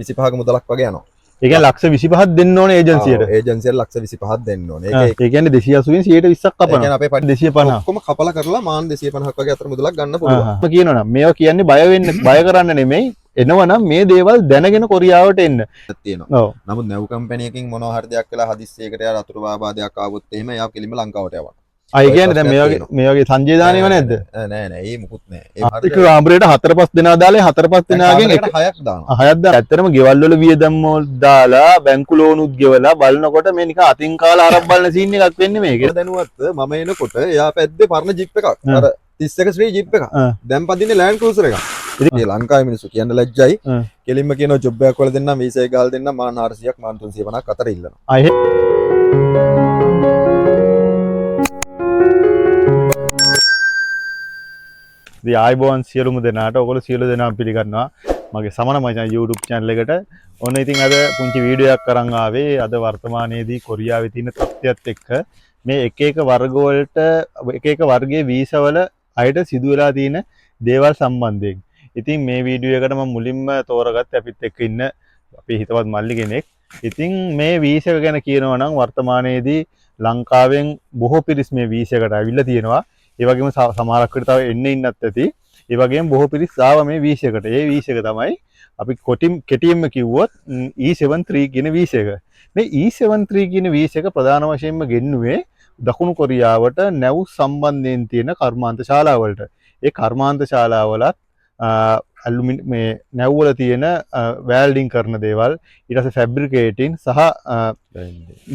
25ක මුදලක් වගේ යනවා. ඒ කියන්නේ ලක්ෂ 25ක් දෙන්න ඕනේ ඒජන්සියට. ඔව්, ඒජන්සියට ලක්ෂ 25ක් දෙන්න ඕනේ. ඒක ඒ කියන්නේ 280න් 120ක් ඒ කපනවා. කියන්නේ අපේ පඩි 250. ඔක්කොම කපලා කරලා මාන් 250ක් වගේ අතර මුදලක් ගන්න පුළුවන්. මම කියනවා නම් මේවා කියන්නේ බය වෙන්න බය කරන්න නෙමෙයි. එනවනම් මේ දේවල් දැනගෙන කොරියාවට එන්න. තියෙනවා. ඔව්. නමුත් නැව් කම්පැනි එකකින් මොනවා හරි දෙයක් වෙලා හදිස්සියකට යාර අතුරු ආබාධයක් ආවොත් එහෙම එයා කෙලින්ම ලංකාවට යවනවා. ආ ඒ ඔය කියන්නේ දැන් මේ ප්‍රශ්නයක් වගේ මේ වගේ සංජය දානේව නැද්ද? නෑ නෑ ඒ මුකුත් නෑ. ඒ එක කාමරේට හතර පහ දෙනා දාලා හතර පහ දෙනාගෙන් එක හයක් දානවා. හයක් දාලා ඇත්තටම ගෙවල් වල වියදම් වල දාලා බැංකු ලෝනුත් ගෙවලා බලනකොට මේ නිකන් අතින් කාලා අරක් බලන සීන් එකක් වෙන්නේ මේක. මම දැනුවත් මම එනකොට එයා පැද්දේ පරණ ජිප් එකක්. අර 31 ශ්‍රී ජිප් එකක්. දැන් පදින්නේ ලෑන්ඩ් ක්‍රූසර් එකක්. ඉතින් මේ ලංකාවේ මිනිස්සු කියන්න ලැජ්ජයි. කෙලින්ම කියනවා ජොබ් එකක් වල දෙන්නම් වීසා එක ගහලා දෙන්නම් මාන් 400ක් මාන් 350ක් අතර ඉල්ලනවා. ඉතින් ආයුබෝවන් සියලුම දෙනාට ඔයගොල්ලෝ සියලු දෙනාම පිළිගන්නවා මගේ සමන මචං YouTube channel එකට. ඔන්න ඉතින් අද පුංචි වීඩියෝ එකක් අරන් ආවේ. අද වර්තමානයේදී කොරියාවේ තියෙන තත්ත්වයත් එක්ක මේ එක එක වර්ග වලට එක එක වර්ගයේ වීසා වල අයට සිදු වෙලා තියෙන දේවල් සම්බන්ධයෙන්. ඉතින් මේ වීඩියෝ එකට මම මුලින්ම තෝරගත්තේ අපිත් එක්ක ඉන්න අපේ හිතවත් මල්ලි කෙනෙක්. ඉතින් මේ වීසා එක ගැන කියනවා නම් වර්තමානයේදී ලංකාවෙන් බොහෝ පිරිස් මේ වීසා එකට ඇවිල්ලා තියෙනවා. ඒ වගේම සමහරක් විට තව එන්න ඉන්නත් ඇති. ඒ වගේම බොහෝ පිරිස් ආවා මේ වීසා එකට. ඒ වීසා එක තමයි අපි කෙටියෙන්ම කිව්වොත් E73 කියන වීසා එක. මේ E73 කියන වීසා එක ප්‍රධාන වශයෙන්ම ගෙන්නුවේ දකුණු කොරියාවට නැව් සම්බන්ධයෙන් තියෙන කර්මාන්ත ශාලාවලට. ඒ කර්මාන්ත ශාලාවලත් ඇලුමිනි මේ නැව් වල තියෙන වැල්ඩින් කරන දේවල්, ඊට පස්සේ ෆැබ්‍රිකේටින් සහ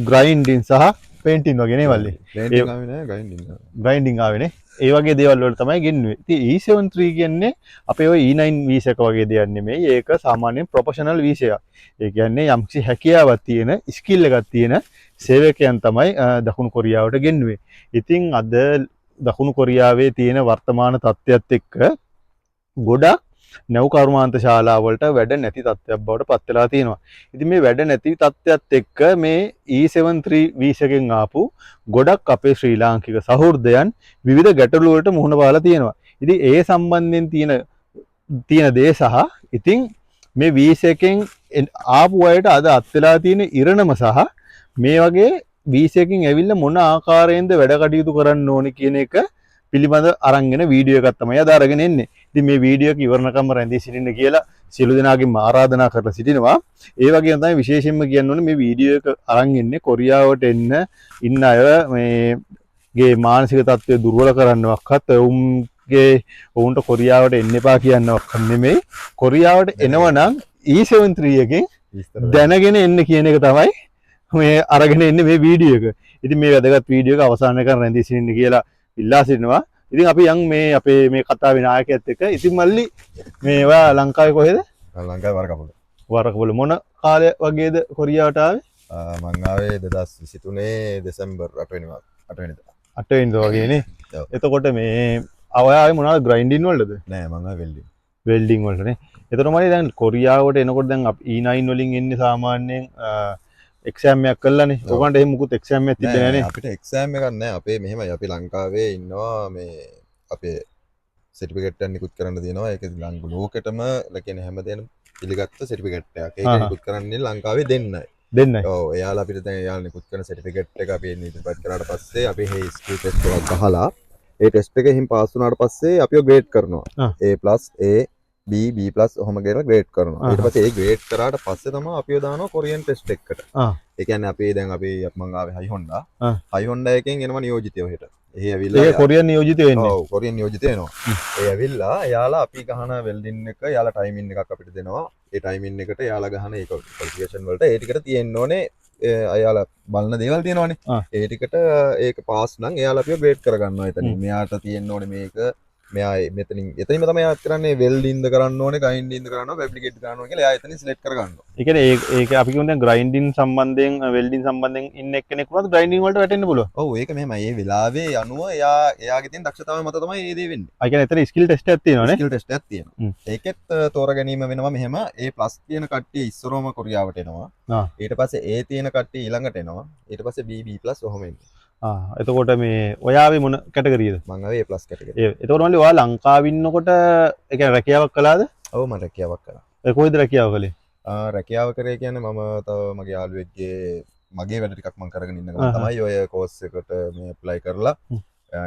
ග්‍රයින්ඩින් සහ පේන්ටින් වගේ නේ වල්ලි. ග්‍රයින්ඩින් ආවේ නෑ, ග්‍රයින්ඩින් ආවේ. ග්‍රයින්ඩින් ආවේ නේ. ඒ වගේ දේවල් වල තමයි ගෙන්නුවේ. ඉතින් E73 කියන්නේ අපේ ඔය E9 visa එක වගේ දෙයක් නෙමෙයි. ඒක සාමාන්‍යයෙන් ප්‍රොෆෙෂනල් වීසා එකක්. ඒ කියන්නේ යම්කිසි හැකියාවක් තියෙන, ස්කිල් එකක් තියෙන සේවකයන් තමයි දකුණු කොරියාවට ගෙන්නුවේ. ඉතින් අද දකුණු කොරියාවේ තියෙන වර්තමාන තත්ත්වයත් එක්ක ගොඩක් නැව් කර්මාන්ත ශාලා වලට වැඩ නැති තත්ත්වයක් බවට පත් වෙලා තියෙනවා. ඉතින් මේ වැඩ නැති තත්ත්වයත් එක්ක මේ E73 visa එකෙන් ආපු ගොඩක් අපේ ශ්‍රී ලාංකික සහෘදයන් විවිධ ගැටලු වලට මුහුණ පාලා තියෙනවා. ඉතින් ඒ සම්බන්ධයෙන් තියෙන දේ සහ ඉතින් මේ වීසා එකෙන් ආපු අයට අද අත් වෙලා තියෙන ඉරණම සහ මේ වගේ වීසා එකකින් ඇවිල්ලා මොන ආකාරයෙන්ද වැඩ කටයුතු කරන්න ඕනේ කියන එක පිළිබඳ අරන්ගෙන වීඩියෝ එකක් තමයි අද අරගෙන එන්නේ. ඉතින් මේ වීඩියෝ එක ඉවරනකම්ම රැඳී සිටින්න කියලා සියලු දෙනාගෙන්ම ආරාධනා කරලා සිටිනවා. ඒ වගේම තමයි විශේෂයෙන්ම කියන්න ඕනේ මේ වීඩියෝ එක අරන් එන්නේ කොරියාවට එන්න ඉන්න අය මේ ගේ මානසික තත්ත්වය දුර්වල කරන්නවක්වත් ඔවුන්ට කොරියාවට එන්න එපා කියන්නවක්වත් නෙමෙයි. කොරියාවට එනවනම් E73 එකෙන් දැනගෙන එන්න කියන එක තමයි මේ අරගෙන එන්නේ මේ වීඩියෝ එක. ඉතින් මේ වැදගත් වීඩියෝ එක අවසාන වෙනකන් රැඳී සිටින්න කියලා ඉල්ලා සිටිනවා. ඉතින් අපි යන් මේ අපේ මේ කතාවේ නායකයත් එක්ක. ඉතින් මල්ලි මේවා ලංකාවේ කොහෙද? ලංකාවේ වරකපොළ. වරකපොළ මොන කාලය වගේද කොරියාවට ආවේ? මං ආවේ දෙදහස් විසිතුනේ දෙසැම්බර් අටවෙනිදා. අටවෙනිදා වගේනේ. ඔව්. එතකොට මේ ඔයා ආවේ මොනවද ග්‍රයින්ඩින් වලටද? නෑ මං ආවේ වෙල්ඩින්. වෙල්ඩින් වලටනේ. එතකොට මල්ලි දැන් කොරියාවට එනකොට දැන් අපි E9 වලින් එන්නේ සාමාන්‍යයෙන් එක්සෑම් එකක් කළානේ. ඔව්. ඔයගොල්ලන්ට එහෙම මුකුත් එක්සෑම් එකක් තිබ්බේ නෑ, නෑනේ. අපිට එක්සෑම් එකක් නෑ. අපේ මෙහෙමයි අපි ලංකාවේ ඉන්නවා මේ අපේ සර්ටිෆිකේට් එකක් නිකුත් කරන්න තියෙනවා. ඒක ලෝකෙටම කියන්නේ හැමදේම පිළිගත්ත සර්ටිෆිකේට් එකක්. ඒක නිකුත් කරන්නේ ලංකාවේ දෙන්නයි. දෙන්නයි. ඔව්, එයාලා අපිට දැන් එයාලා නිකුත් කරන සර්ටිෆිකේට් එක අපි ඉදිරිපත් කරාට පස්සේ අපි මේ ස්කිල් ටෙස්ට් එකක් ගහලා ඒ ටෙස්ට් එක එහෙම පාස් වුණාට පස්සේ අපිව ග්‍රේඩ් කරනවා. A plus, A, B, B plus ඔහොම කියලා ග්‍රේඩ් කරනවා. ඊට පස්සේ ඒ ග්‍රේඩ් කරාට පස්සේ තමයි අපිව දානවා කොරියන් ටෙස්ට් එකකට. ඒ කියන්නේ අපි දැන් අපි මං ආවේ හයි හොන්ඩා. හයි හොන්ඩා එකෙන් එනවා නියෝජිතයෝ හෙට. එහි ඇවිල්ලා ඒක කොරියන් නියෝජිතයෝ එන්නේ. ඔව්, කොරියන් නියෝජිතයෝ එනවා. ඒ ඇවිල්ලා එයාලා අපි ගහන වෙල්ඩින් එක එයාලා ටයිමින් එකක් අපිට දෙනවා. ඒ ටයිමින් එකට එයාලා ගහන ඒ ක්වොලිෆිකේෂන් වලට ඒ ටිකට තියෙන්න ඕනේ. එයාලා බලන දේවල් තියෙනවනේ. ඒ ටිකට ඒක පාස් නම් එයාලා අපිව ග්‍රේඩ් කරගන්නවා එතනින්. මෙයාට තියෙන්න ඕනේ මේක. මෙයා එතනින්ම තමයි එයාත් කරන්නේ වෙල්ඩින්ද කරන්න ඕනේ, ග්‍රයින්ඩින්ද කරන්න ඕනේ, ෆැබ්‍රිකේට් කරන්න ඕනේ කියලා එයා එතනින් සිලෙක්ට් කරගන්නවා. ඒ කියන්නේ ඒක අපි කියමු දැන් ග්‍රයින්ඩින් සම්බන්ධයෙන්, වෙල්ඩින් සම්බන්ධයෙන් ඉන්න එක්කෙනෙක් වුණත් ග්‍රයින්ඩින් වලට වැටෙන්න පුළුවන්. ඔව්, ඒක මෙහෙමයි. ඒ වෙලාවේ අනුව එයාගේ තියෙන දක්ෂතාවය මත තමයි මේ දේ වෙන්නේ. ඒ කියන්නේ එතන ස්කිල් ටෙස්ට් එකක් තියෙනවනේ. ස්කිල් ටෙස්ට් එකක් තියෙනවා. ඒකෙත් තෝර ගැනීම වෙනවා මෙහෙම. A plus තියෙන කට්ටිය ඉස්සරෝම කොරියාවට එනවා. ඊට පස්සේ A තියෙන කට්ටිය ඊළඟට එනවා. ඊට පස්සේ B, B plus ඔහොම එන්නේ. එතකොට මේ ඔයා ආවේ මොන කැටගරියද? මං ආවේ A plus category. එතකොට මල්ලි ඔයා ලංකාවේ ඉන්නකොට ඒ කියන්නේ රැකියාවක් කළාද? ඔව්, මම රැකියාවක් කළා. ඒ කොහෙද රැකියාව කළේ? රැකියාව කරේ කියන්නේ මම තව මගේ යාළුවෙක්ගේ මගේ වැඩ ටිකක් මං කරගෙන ඉන්න ගමන් තමයි ඔය කෝස් එකට මේ ඇප්ලයි කරලා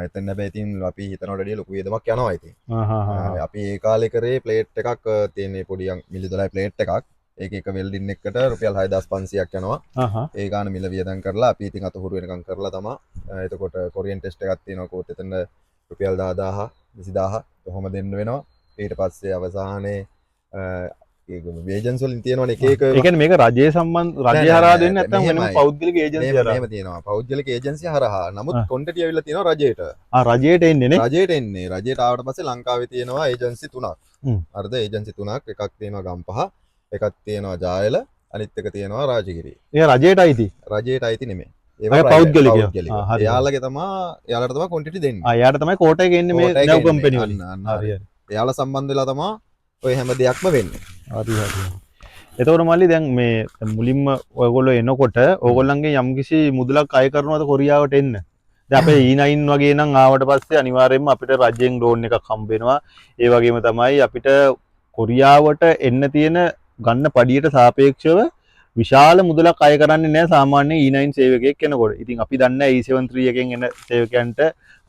එතන හැබැයි ඉතින් අපි හිතනවට වැඩිය ලොකු වියදමක් යනවා ඉතින්. අපි ඒ කාලේ කරේ ප්ලේට් එකක් තියෙන පොඩි මිලි 12 ප්ලේට් එකක්. ඒක එක වෙල්ඩින් එකකට රුපියල් 6500ක් යනවා. ඒ ගාන මිල වියදම් කරලා අපි ඉතින් අත හුරු වෙනකම් කරලා තමා. එතකොට කොරියන් ටෙස්ට් එකක් තියෙනවා කෝට් එතන රුපියල් 10000 20000 කොහොම දෙන්න වෙනවා. ඊට පස්සේ අවසානයේ ඒක ඒජන්සි වලින් තියෙනවනේ එක එක. ඒ කියන්නේ මේක රජයේ සම්බන්ධ රජය හරහා දෙන්නේ නැත්නම් වෙනම පෞද්ගලික ඒජන්සි හරහා? මෙහෙම තියෙනවා. පෞද්ගලික ඒජන්සි හරහා. නමුත් ක්වොන්ටිටි ඇවිල්ලා තියෙනවා රජයට. රජයට එන්නේ නේ? රජයට එන්නේ. රජයට ආවට පස්සේ ලංකාවේ තියෙනවා ඒජන්සි තුනක්. හරිද? ඒජන්සි තුනක්. එකක් තියෙනවා ගම්පහ, එකක් තියෙනවා ජායල, අනිත් එක තියෙනවා රාජගිරි. ඒ රජයට අයිති? රජයට අයිති නෙමෙයි. ඒවා පෞද්ගලිකයෝ. එයාලගේ තමා එයාලට තමයි ක්වොන්ටිටි දෙන්නේ. එයාට තමයි කෝටා එක එන්නේ මේ නැව් කම්පැනි වලින්. හරි හරි. එයාලා සම්බන්ධ වෙලා තමා ඔය හැම දෙයක්ම වෙන්නේ. හරි හරි. එතකොට මල්ලි දැන් මේ මුලින්ම ඔයගොල්ලෝ එනකොට ඔයගොල්ලන්ගේ යම්කිසි මුදලක් අය කරනවද කොරියාවට එන්න? දැන් අපේ E9 වගේ නම් ආවට පස්සේ අනිවාර්යයෙන්ම අපිට රජයෙන් ලෝන් එකක් හම්බ වෙනවා. ඒ වගේම තමයි අපිට කොරියාවට එන්න තියෙන ගන්න පඩියට සාපේක්ෂව විශාල මුදලක් අය කරන්නේ නැහැ සාමාන්‍ය E9 සේවකයෙක් එනකොට. ඉතින් අපි දන්නේ E73 එකෙන් එන සේවකයන්ට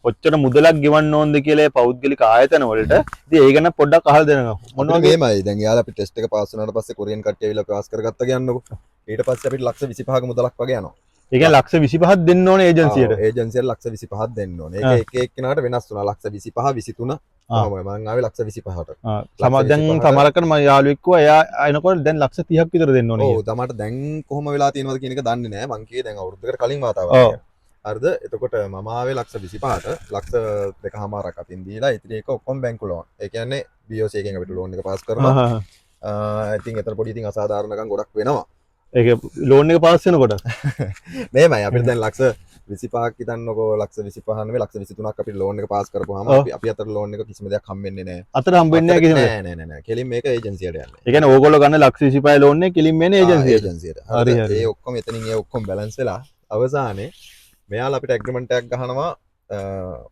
කොච්චර මුදලක් ගෙවන්න ඕනද කියලා ඒ පෞද්ගලික ආයතන වලට. ඉතින් ඒ ගැන පොඩ්ඩක් අහලා දෙන්න. මොන වගේ මේමයි දැන් යාලා අපි ටෙස්ට් එක පාස් වුණාට පස්සේ කොරියන් කට්ටිය ඇවිල්ලා පාස් කරගත්තා කියන්නකෝ. ඊට පස්සේ අපිට ලක්ෂ 25ක මුදලක් වගේ යනවා. ඒ කියන්නේ ලක්ෂ 25ක් දෙන්න ඕනේ ඒජන්සියට. ඒජන්සියට ලක්ෂ 25ක් දෙන්න ඕනේ. ඒක එක එක්කෙනාට වෙනස් වුණා. ලක්ෂ 25 23 කොහොමද මං ආවේ ලක්ෂ 25ට. සමහර දැන් සමහර කර මම යාළුවෙක් කිව්වා එයා එනකොට දැන් ලක්ෂ 30ක් විතර දෙන්න ඕනේ. ඔව් තමට දැන් කොහොම වෙලා තියෙනවද කියන එක දන්නේ නෑ. මං කිව්වේ දැන් අවුරුද්දකට කලින් වාතාවරණය. හරිද? එතකොට මම ආවේ ලක්ෂ 25ට ලක්ෂ 2.5ක් අතින් දීලා ඉතින් ඒක ඔක්කොම බැංකු ලෝන්. ඒ කියන්නේ BOC එකෙන් අපිට ලෝන් එක පාස් කරනවා. ඉතින් එතන පොඩි ඉතින් අසාධාරණකම් ගොඩක් වෙනවා. ඒක ලෝන් එක පාස් වෙනකොට මෙහෙමයි අපිට දැන් ලක්ෂ 25ක් හිතන්නකෝ ලක්ෂ 25 නෙවෙයි ලක්ෂ 23ක් අපිට ලෝන් එක පාස් කරපුවාම අපි අතට ලෝන් එක කිසිම දෙයක් හම්බෙන්නේ නැහැ. අතට හම්බෙන්නේ නැහැ කිසිම දෙයක්. නෑ නෑ නෑ. කෙලින් මේක ඒජන්සියට යන්නේ. ඒ කියන්නේ ඕගොල්ලෝ ගන්න ලක්ෂ 25 ලෝන් එක කෙලින්ම එන්නේ ඒජන්සියට. ඒජන්සියට. හරි හරි. ඒ ඔක්කොම එතනින් ඒ ඔක්කොම බැලන්ස් වෙලා අවසානයේ මෙයාලා අපිට ඇග්‍රීමන්ට් එකක් ගහනවා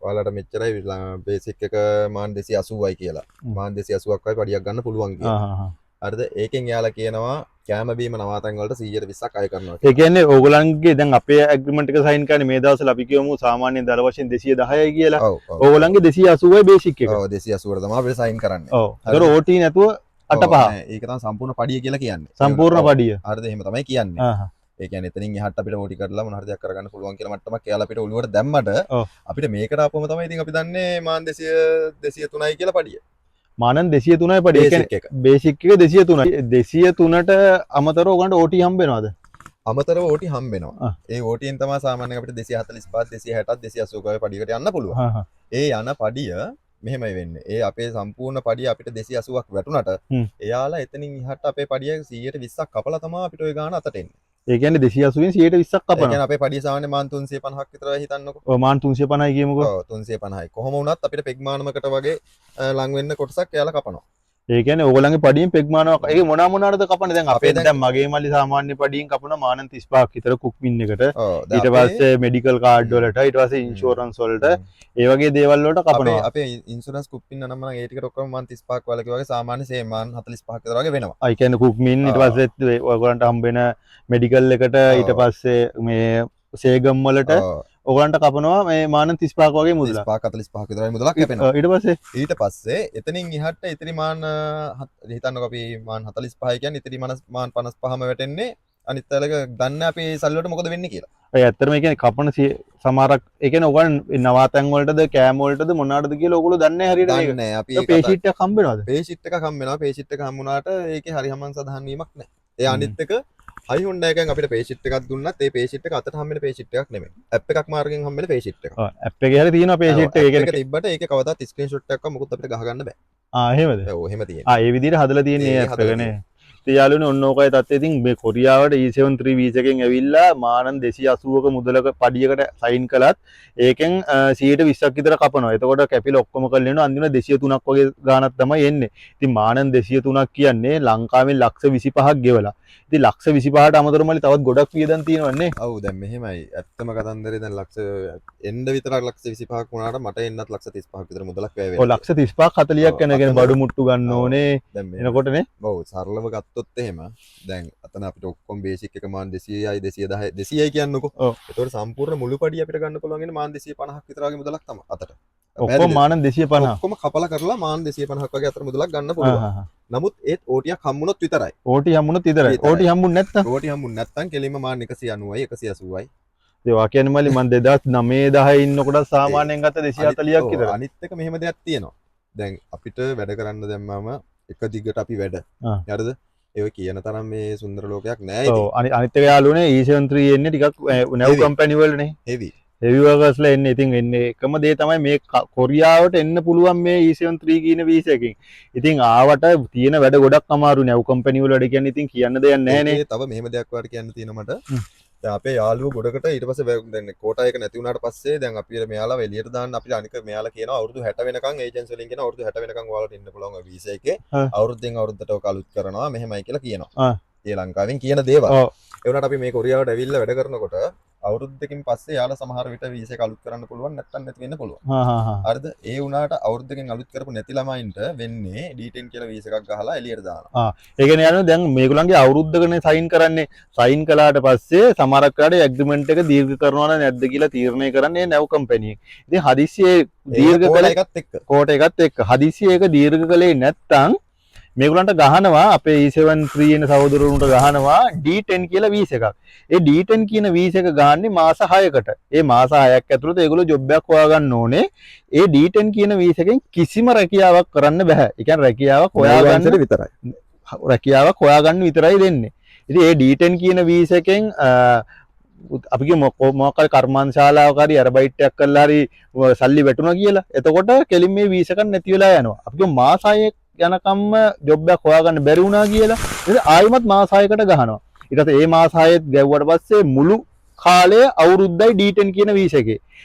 ඔයාලට මෙච්චරයි බේසික් එක මාන් 280යි කියලා. මාන් 280ක් වගේ පඩියක් ගන්න පුළුවන් කියලා. හරිද? ඒකෙන් එයාලා කියනවා කෑම බීම නවාතැන් වලට 120ක් අය කරනවා කියලා. ඒ කියන්නේ ඕගොල්ලන්ගේ දැන් අපේ ඇග්‍රීමන්ට් එක සයින් කරන්නේ මේ දවස්වල අපි කියමු සාමාන්‍ය දර වශයෙන් 210යි කියලා. ඕගොල්ලන්ගේ 280යි බේසික් එක. ඔව් 280ට තමයි අපිට සයින් කරන්නේ. ඔව්. ඒතර OT නැතුව 8.5. ඒක තමයි සම්පූර්ණ පඩිය කියලා කියන්නේ. සම්පූර්ණ පඩිය. හරිද? එහෙම තමයි කියන්නේ. ඒ කියන්නේ එතනින් එහාට අපිට OT කරලා මොන හරි දෙයක් කරගන්න පුළුවන් කියලා මට්ටමක් එයාලා අපිට ඔළුවට දැම්මට අපිට මේකට ආපුවම තමයි ඉතින් අපි දන්නේ මාන් 203යි කියලා පඩිය. මානන් 203යි පඩිය. ඒ කියන්නේ බේසික් එක 203යි. 203ට අමතරව ඔයගොල්ලන්ට OT හම්බ වෙනවද? අමතරව OT හම්බ වෙනවා. ඒ OT ෙන් තමයි සාමාන්‍යයෙන් අපිට 245 260 280 වගේ පඩියකට යන්න පුළුවන්. ඒ යන පඩිය මෙහෙමයි වෙන්නේ. ඒ අපේ සම්පූර්ණ පඩිය අපිට 280ක් වැටුණට එයාලා එතනින් එහාට අපේ පඩිය 120ක් කපලා තමයි අපිට ওই ගාන අතට එන්නේ. ඒ කියන්නේ 280න් 120ක් කපනවා. ඒ කියන්නේ අපේ පඩිය සාමාන්‍ය මාන් 350ක් විතර හිතන්නකෝ. ඔව් මාන් 350යි කියමුකෝ. ඔව් 350යි. කොහොම වුණත් අපිට පෙග්මානමකට වගේ ලං වෙන්න කොටසක් එයාලා කපනවා. ඒ කියන්නේ ඕගොල්ලන්ගේ පඩියෙන් පෙග්මානමක්. ඒක මොනවා මොනවාටද කපන්නේ? දැන් අපේ දැන් මගේ මල්ලි සාමාන්‍ය පඩියෙන් කපන මානන් 35ක් විතර කුක්මින් එකට. ඊට පස්සේ මෙඩිකල් කාඩ් වලට, ඊට පස්සේ ඉන්ෂුරන්ස් වලට, ඒ වගේ දේවල් වලට කපනවා. අපේ ඉන්ෂුරන්ස් කුක්මින් නම් ඒ ටිකට ඔක්කොම මාන් 35ක් වල වගේ සාමාන්‍ය සේම් මාන් 45ක් විතර වගේ වෙනවා. ඒ කියන්නේ කුක්මින් ඊට පස්සේ ඔයගොල්ලන්ට හම්බ වෙන මෙඩිකල් එකට, ඊට පස්සේ මේ සේගම් වලට ඔයගොල්ලන්ට කපනවා මේ මාන 35ක් වගේ මුදලක්. 35 45ක් විතර වගේ මුදලක් කැපෙනවා. ඊට පස්සේ එතනින් එහාට ඉතිරි මාන හිතන්නකෝ අපි මාන 45 කියන්නේ ඉතිරි මාන 55ම වැටෙන්නේ අනිත් අයලක දන්නේ අපි සල්ලි වලට මොකද වෙන්නේ කියලා. ඒ ඇත්තටම ඒ කියන්නේ කපන සමහරක් ඒ කියන්නේ ඔයගොල්ලන් නවාතැන් වලටද කෑම වලටද මොනවාටද කියලා ඔයගොල්ලෝ දන්නේ නැහැ හරියට මේක. දන්නේ නැහැ. අපි පේ ෂීට් එකක් හම්බ වෙනවද? පේ ෂීට් එකක් හම්බ වෙනවා. පේ ෂීට් එක හම්බ වුණාට ඒකේ හරි හමන් සඳහන් වීමක් නැහැ. ඒ අනිත් එක හයි හොන්ඩා එකෙන් අපිට පේ ෂීට් එකක් දුන්නත් ඒ පේ ෂීට් එක අතට හම්බ වෙන පේ ෂීට් එකක් නෙමෙයි. ඇප් එකක් මාර්ගෙන් හම්බ වෙන පේ ෂීට් එකක්. ඔව් ඇප් එකේ හරි තියෙනවා පේ ෂීට් එක. ඒ කියන්නේ තිබ්බට ඒකේ කවදාත් ස්ක්‍රීන්ෂොට් එකක්වත් මොකුත් අපිට ගහ ගන්න බෑ. එහෙමද? ඔව් එහෙම තියෙනවා. ඒ විදිහට හදලා තියෙන්නේ ඇප් එක නේ. ඉතින් යාළුවනේ ඔන්න ඕකයි තත්ත්වය. ඉතින් මේ කොරියාවට E73 visa එකෙන් ඇවිල්ලා මානන් 280ක මුදලක පඩියකට සයින් කළත් ඒකෙන් 120ක් විතර කපනවා. එතකොට කැපිලා ඔක්කොම කරලා එනවා අන්තිම 203ක් වගේ ගාණක් තමයි එන්නේ. ඉතින් මානන් 203ක් කියන්නේ ලංකාවෙන් ලක්ෂ 25ක් ගෙවලා. ඉතින් ලක්ෂ 25ට අමතරව මල්ලි තවත් ගොඩක් වියදම් තියෙනවන්නේ. ඔව් දැන් මෙහෙමයි. ඇත්තම කතන්දරේ දැන් ලක්ෂ එන්න විතරක් ලක්ෂ 25ක් වුණාට මට එන්නත් ලක්ෂ 35ක් විතර මුදලක් වැය වෙනවා. ඔව් ලක්ෂ 35ක් 40ක් යන කියන්නේ බඩු මුට්ටු ගන්න ඕනේ. දැන් එනකොටනේ. ඔව් සරලව ගත්තොත් ගත්තොත් එහෙම දැන් අතන අපිට ඔක්කොම බේසික් එක මාන් 200යි 210 200යි කියන්නකෝ. එතකොට සම්පූර්ණ මුළු පඩිය අපිට ගන්න පුළුවන් වෙන්නේ මාන් 250ක් විතර වගේ මුදලක් තමයි අතට. ඔක්කොම මාන 250. ඔක්කොම කපලා කරලා මාන් 250ක් වගේ අතර මුදලක් ගන්න පුළුවන්. නමුත් ඒත් ඕටියක් හම්බුනොත් විතරයි. ඕටි හම්බුනොත් විතරයි. ඕටි හම්බුනේ නැත්තම්? ඕටි හම්බුනේ නැත්තම් කෙලින්ම මාන් 190යි 180යි. ඒවා කියන්නේ මල්ලි මං 2009 10 ඉන්නකොට සාමාන්‍යයෙන් ගත්ත 240ක් විතර. අනිත් එක මෙහෙම දෙයක් තියෙනවා. දැන් අපිට වැඩ කරන්න දැම්මම එක දිගට අපි වැඩ. හරිද? ඒ කියන තරම් මේ සුන්දර ලෝකයක් නෑ ඉතින්. ඔව්, අනිත් එක යාළුවනේ E73 එන්නේ ටිකක් නැව් කම්පැනි වලනේ. හෙවි. හෙවි වර්කර්ස්ලා එන්නේ. ඉතින් එන්නේ එකම දේ තමයි මේ කොරියාවට එන්න පුළුවන් මේ E73 කියන වීසා එකකින්. ඉතින් ආවට තියෙන වැඩ ගොඩක් අමාරු නැව් කම්පැනි වල වැඩ කියන්නේ ඉතින් කියන්න දෙයක් නෑනේ. ඒ තව මෙහෙම දෙයක් ඔයාලට කියන්න තියෙනවා මට. දැන් අපේ යාළුවෝ ගොඩකට ඊට පස්සේ දැන් කෝටා එක නැති වුණාට පස්සේ දැන් අපි මෙයාලා එළියට දාන්න අපිට අනික මෙයාලා කියනවා අවුරුදු 60 වෙනකන් ඒජන්සි වලින් කියනවා අවුරුදු 60 වෙනකන් ඔයාලට ඉන්න පුළුවන් ඔය වීසා එකේ. අවුරුද්දෙන් අවුරුද්දට ඔක අලුත් කරනවා මෙහෙමයි කියලා කියනවා. ඒ ලංකාවෙන් කියන දේවල්. ඒ වුණාට අපි මේ කොරියාවට ඇවිල්ලා වැඩ කරනකොට අවුරුද්දකින් පස්සේ යාලා සමහර විට වීසා එක අලුත් කරන්න පුළුවන් නැත්නම් නැති වෙන්න පුළුවන්. හරිද? ඒ වුණාට අවුරුද්දකින් අලුත් කරපු නැති ළමයින්ට වෙන්නේ D10 කියලා වීසා එකක් ගහලා එළියට දානවා. ඒ කියන්නේ යාළුවෝ දැන් මේගොල්ලන්ගේ අවුරුද්දකනේ සයින් කරන්නේ. සයින් කළාට පස්සේ සමහරක් වෙලාවට ඇග්‍රීමන්ට් එක දීර්ඝ කරනවා නම් නැද්ද කියලා තීරණය කරන්නේ නැව් කම්පැනි එක. ඉතින් හදිස්සියේ දීර්ඝ කළ එකත් එක්ක කෝට් එකත් එක්ක හදිස්සියේ ඒක දීර්ඝ කළේ නැත්නම් මේගොල්ලන්ට ගහනවා අපේ E73 එන සහෝදරවරුන්ට ගහනවා D10 කියලා වීසා එකක්. ඒ D10 කියන වීසා එක ගහන්නේ මාස 6කට. ඒ මාස 6ක් ඇතුළත ඒගොල්ලෝ ජොබ් එකක් හොයාගන්න ඕනේ. ඒ D10 කියන වීසා එකෙන් කිසිම රැකියාවක් කරන්න බෑ. ඒ කියන්නේ රැකියාවක් හොයාගන්න විතරයි. රැකියාවක් හොයාගන්න විතරයි දෙන්නේ. ඉතින් ඒ D10 කියන වීසා එකෙන් අපි කියමු මොකක් හරි කර්මාන්තශාලාවක හරි අරබයිට් එකක් කරලා හරි සල්ලි වැටුණා කියලා. එතකොට කෙලින් මේ වීසා එකක් නැති වෙලා යනවා. අපි කියමු මාස 6 යනකම්ම ජොබ් එකක් හොයාගන්න බැරි වුණා කියලා. ඊට ආයිමත් මාස 6කට ගහනවා. ඊට පස්සේ ඒ මාස 6ත් ගැව්වට පස්සේ මුළු කාලය අවුරුද්දයි D10 කියන වීසා එකේ.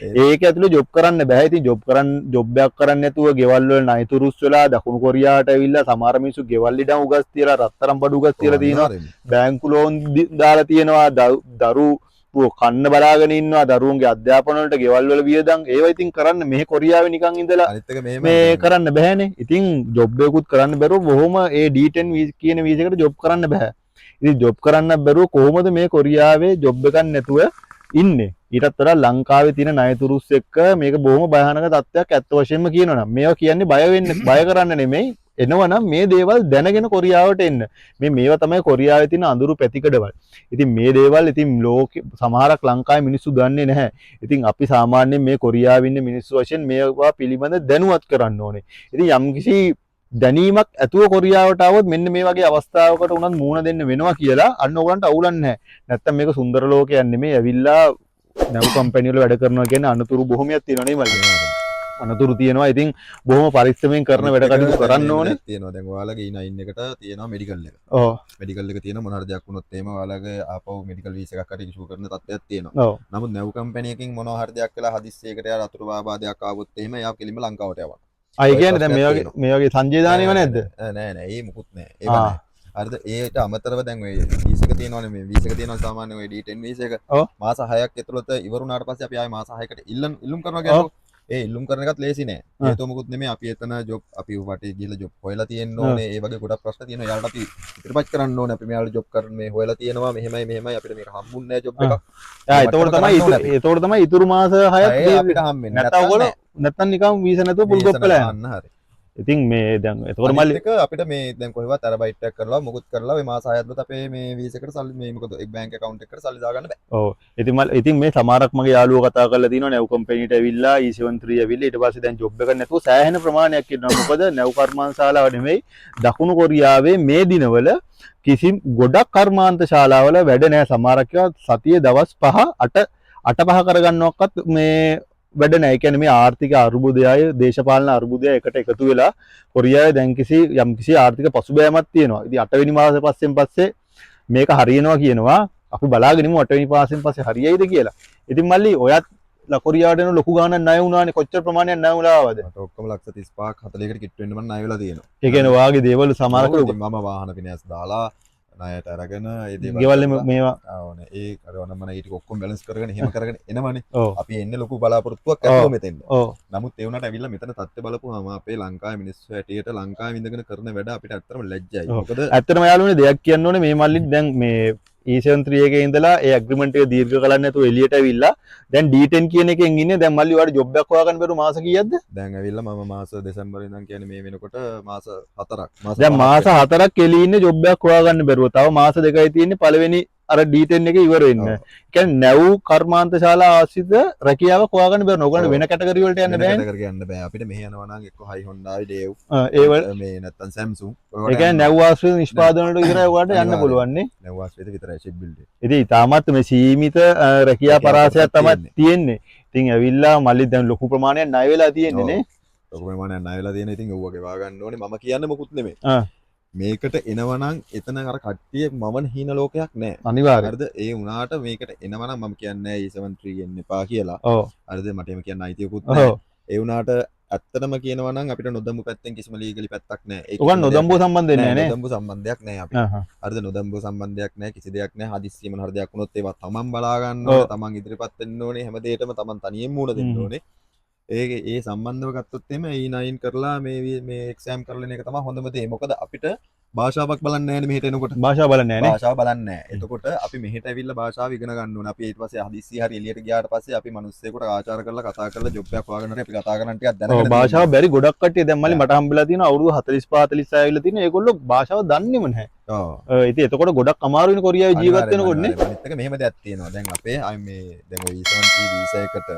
ඒක ඇතුලේ ජොබ් කරන්න බෑ. ඉතින් ජොබ් එකක් කරන්න නැතුව ගෙවල් වල නයිතුරුස් වෙලා දකුණු කොරියාවට ඇවිල්ලා සමහර මිනිස්සු ගෙවල් ඉඩම් උගස් තියලා රත්තරන් බඩු උගස් තියලා තියෙනවා. බැංකු ලෝන් දාලා තියෙනවා. දරුවෝ කන්න බලාගෙන ඉන්නවා. දරුවන්ගේ අධ්‍යාපන වලට ගෙවල් වල වියදම් ඒවා ඉතින් කරන්න මෙහෙ කොරියාවේ නිකන් ඉඳලා අනිත් එක මෙහෙම මේ කරන්න බෑනේ. ඉතින් ජොබ් එකකුත් කරන්න බැරුව බොහොම ඒ D10 කියන වීසා එකට ජොබ් කරන්න බෑ. ඉතින් ජොබ් කරන්න බැරුව කොහොමද මේ කොරියාවේ ජොබ් එකක් නැතුව ඉන්නේ? ඊටත් වඩා ලංකාවේ තියෙන ණයතුරුස් එක්ක මේක බොහොම භයානක තත්ත්වයක් ඇත්ත වශයෙන්ම කියනවා නම්. මේවා කියන්නේ බය වෙන්න, බය කරන්න නෙමෙයි. එනවනම් මේ දේවල් දැනගෙන කොරියාවට එන්න. මේවා තමයි කොරියාවේ තියෙන අඳුරු පැතිකඩවල්. ඉතින් මේ දේවල් ඉතින් ලෝකෙ සමහරක් ලංකාවේ මිනිස්සු දන්නේ නැහැ. ඉතින් අපි සාමාන්‍යයෙන් මේ කොරියාවේ ඉන්න මිනිස්සු වශයෙන් මේවා පිළිබඳ දැනුවත් කරන්න ඕනේ. ඉතින් යම්කිසි දැනීමක් ඇතුව කොරියාවට ආවොත් මෙන්න මේ වගේ අවස්ථාවකට උනත් මූණ දෙන්න වෙනවා කියලා අන්න ඕගලන්ට අවුලක් නැහැ. නැත්තම් මේක සුන්දර ලෝකයක් නෙමෙයි. ඇවිල්ලා නැව් කම්පැනි වල වැඩ කරනවා කියන්නේ අනතුරු බොහොමයක් තියෙනවා නේ මල්ලි. අනතුරු තියෙනවා. ඉතින් බොහොම පරිස්සමෙන් කරන වැඩ කටයුතු කරන්න ඕනේ. තියෙනවා. දැන් ඔයාලගේ E9 එකට තියෙනවා මෙඩිකල් එක. ඔව්. මෙඩිකල් එක තියෙන මොන හරි දෙයක් වුණොත් එහෙම ඔයාලගේ ආපහු මෙඩිකල් වීසා එකක් හරි ඉෂුව කරන තත්ත්වයක් තියෙනවා. ඔව්. නමුත් නැව් කම්පැනි එකකින් මොනවා හරි දෙයක් වෙලා හදිස්සියකට යාර අතුරු ආබාධයක් ආවොත් එහෙම එයා කෙලින්ම ලංකාවට යවනවා. ආ, ඒ කියන්නේ දැන් මේ වගේ සංජය දානේව නැද්ද? නෑ නෑ, ඒ මුකුත් නෑ. ඒව නෑ. හරිද? ඒට අමතරව දැන් ඔය වීසා එක තියෙනවනේ, මේ වීසා එක තියෙනවා සාමාන්‍ය ඔය D10 visa එක. මාස 6ක් ඇතුළත ඉවර වුණාට පස්සේ අපි ආයේ මාස 6කට ඉල්ලුම් කරනවා කියන්නේ. ඒ ඉල්ලුම් කරන එකත් ලේසි නෑ. හේතුව මොකුත් නෙමෙයි, අපි එතන ජොබ්, අපි වටේ ගිහලා ජොබ් හොයලා තියෙන්න ඕනේ. ඒ වගේ ගොඩක් ප්‍රශ්න තියෙනවා. යාළුවට අපි ඉදිරිපත් කරන්න ඕනේ. අපි මෙයාලා ජොබ් කරන මේ හොයලා තියෙනවා, මෙහෙමයි මෙහෙමයි අපිට මේක හම්බුන්නේ නෑ ජොබ් එකක්. එතකොට තමයි ඉතුරු මාස 6ක් අපිට හම්බෙන්නේ. නැත්තම් ඔයගොල්ලෝ නැත්තම් නිකන් වීසා නැතුව පුල් ගොප් වෙලා යනවා. අන්න හරි. ඉතින් මේ දැන් එතකොට අනිත් මල්ලි එක අපිට මේ දැන් කොහෙවත් අර බයිට් එකක් කරලා මොකුත් කරලා ඔය මාස 6 ඇතුළත අපේ මේ වීසා එකට සල්ලි මේ මොකද එක් බැංක් ඇකවුන්ට් එකකට සල්ලි දාගන්න බෑ. ඔව්. ඉතින් මල්ලි, ඉතින් මේ සමහරක් මගේ යාළුවෝ කතා කරලා තිනවා නැව් කම්පැනිට ඇවිල්ලා E73 ඇවිල්ලා ඊට පස්සේ දැන් ජොබ් එක නැතුව සෑහෙන ප්‍රමාණයක් ඉන්නවා. මොකද නැව් කර්මාන්තශාලාව නෙමෙයි, දකුණු කොරියාවේ මේ දිනවල කිසිම ගොඩක් කර්මාන්ත ශාලාවල වැඩ නෑ. සමහරක් ඒවා සතියේ දවස් 5 8 5 කරගන්නවක්වත් මේ වැඩ නෑ. ඒ කියන්නේ මේ ආර්ථික අර්බුදයයි දේශපාලන අර්බුදයයි එකට එකතු වෙලා කොරියාවේ දැන් යම් කිසි ආර්ථික පසුබෑමක් තියෙනවා. ඉතින් අටවෙනි මාසේ පස්සේ මේක හරියනවා කියනවා. අපි බලාගෙන ඉමු අටවෙනි මාසෙන් පස්සේ හරියයිද කියලා. ඉතින් මල්ලි ඔයත් කොරියාවට එන ලොකු ගාණක් ණය වුණානේ. කොච්චර ප්‍රමාණයක් ණය වුණා ආවද? මට ඔක්කොම ලක්ෂ 35ක් 40කට කිට්ටු වෙන්න මං ණය වෙලා තියෙනවා. ඒ කියන්නේ ඔයාගේ දේවල් සමහරක් ඔව්, ඉතින් මම වාහන ෆිනෑන්ස් දාලා, ණයට අරගෙන ඒ දේවල් ගෙවල් එහෙම කරලා, මේවා ඕනේ. ඒ අර වනමන ඒ ටික ඔක්කොම බැලන්ස් කරගෙන එහෙම කරගෙන එනවනේ. අපි එන්නේ ලොකු බලාපොරොත්තුවක් ඇතුව මෙතෙන්ට. නමුත් ඒ වුණාට ඇවිල්ලා මෙතන තත්ත්වය බලපුවාම අපේ ලංකාවේ මිනිස්සු හැටියට ලංකාවේ ඉඳගෙන කරන වැඩ අපිට ඇත්තටම ලැජ්ජයි. මොකද ඇත්තටම යාළුවනේ දෙයක් කියන්න ඕනේ, මේ මල්ලි දැන් මේ E73 එකේ ඉඳලා ඒ ඇග්‍රීමන්ට් එක දීර්ඝ කරන්න නැතුව එළියට ඇවිල්ලා දැන් D10 කියන එකෙන් ඉන්නේ. දැන් මල්ලි ඔයාලට ජොබ් එකක් හොයාගන්න බැරුව මාස කීයක්ද? දැන් ඇවිල්ලා මම මාස දෙසැම්බර් ඉඳන් කියන්නේ මේ වෙනකොට මාස 4ක්. මාස දැන් පහක් මාස වෙනවා. 4ක් එළියේ ඉන්නේ ජොබ් එකක් හොයාගන්න බැරුව. තව මාස 2යි තියෙන්නේ පළවෙනි අර D10 එක ඉවර වෙන්න. ඒ කියන්නේ නැව් කර්මාන්ත ශාලා ආශ්‍රිත රැකියාවක් හොයාගන්න බැරුව. ඔයගොල්ලන්ට වෙන කැටගරි වලට යන්න වෙන බෑනේ. කැටගරි යන්න බෑ. අපිට මෙහෙ යනවා නම් එක්ක හයි හොන්ඩායි ඩේව්. ඒ වල මේ නැත්තම් සැම්සුන්. ඒ කියන්නේ නැව් ආශ්‍රිත නිෂ්පාදන වලට විතරයි ඔයාලට යන්න පුළුවන් නේ. නැව් ආශ්‍රිත විතරයි ෂිප් බිල්ඩින්. ඉතින් ඉතාමත් මේ සීමිත රැකියා රැකියා පරාසයක් කොටසක් තමයි තියෙන්නේ. ඉතින් ඇවිල්ලා මල්ලි දැන් ලොකු ප්‍රමාණයක් ණය වෙලා තියෙන්නේ නේ. ලොකු ප්‍රමාණයක් ණය වෙලා තියෙන. ඉතින් ඔව්ව ගෙවා ගන්න ඕනේ. මම කියන්නේ මොකුත් නෙමෙයි. මේකට එනවා නම් එතන අර කට්ටිය මවන හීන ලෝකයක් නෑ. අනිවාර්යයෙන්. හරිද? ඒ වුණාට මේකට එනවා නම් මම කියන්නේ නෑ E73 එන්න එපා කියලා. හරිද? මට එහෙම කියන්න අයිතියකුත් නෑ. ඒ වුණාට ඇත්තටම කියනවා නම් අපිට නොදම්බු පැත්තෙන් කිසිම ලීගලි පැත්තක් නෑ. ඒ ඔයගොල්ලන් කිසිම දෙයක් නොදම්බුව සම්බන්ධ වෙන්නේ නෑ. නෑ නේ? නොදම්බු සම්බන්ධයක් නෑ අපි. හරිද? නොදම්බුව සම්බන්ධයක් නෑ, කිසි දෙයක් නෑ. හදිස්සියම හරි දෙයක් වුණොත් ඒවා තමන් බලා ගන්න ඕනේ, තමන් ඉදිරිපත් වෙන්න ඕනේ, හැම දෙයකටම තමන් තනියෙන් මුහුණ දෙන්න ඕනේ. ඒ සම්බන්ධව ගත්තොත් එහෙම E9 කරලා මේ එක්සෑම් කරලා එන එක තමයි හොඳම දේ. මොකද අපිට භාෂාවක් බලන්නේ නෑනේ මෙහෙට එනකොට. භාෂාව බලන්නේ නෑනේ. භාෂාව බලන්නේ නෑ. එතකොට අපි මෙහෙට ඇවිල්ලා භාෂාව ඉගෙන ගන්න ඕනේ. අපි ඊට පස්සේ හදිස්සිය හරි එළියට ගියාට පස්සේ අපි මිනිස්සෙකුට ආචාර කරලා කතා කරලා ජොබ් එකක් හොයාගෙන හරි අපි කතා කරන්න ටිකක් දැනගෙන තියෙන්න භාෂාව ඕනේ. බැරි ගොඩක් කට්ටිය දැන් මල්ලි මට හම්බෙලා තියෙනවා අවුරුදු 45 46 ඇවිල්ලා තියෙන ඒගොල්ලෝ භාෂාව දන්නේම නැහැ. ඉතින් එතකොට ගොඩක් අමාරුයිනේ කොරියාවේ ජීවත් වෙනකොට නේ. අනිත් එක මෙහෙම දෙයක් තියෙනවා. දැන් අපේ අය මේ දැන් ඔය E73 visa එකට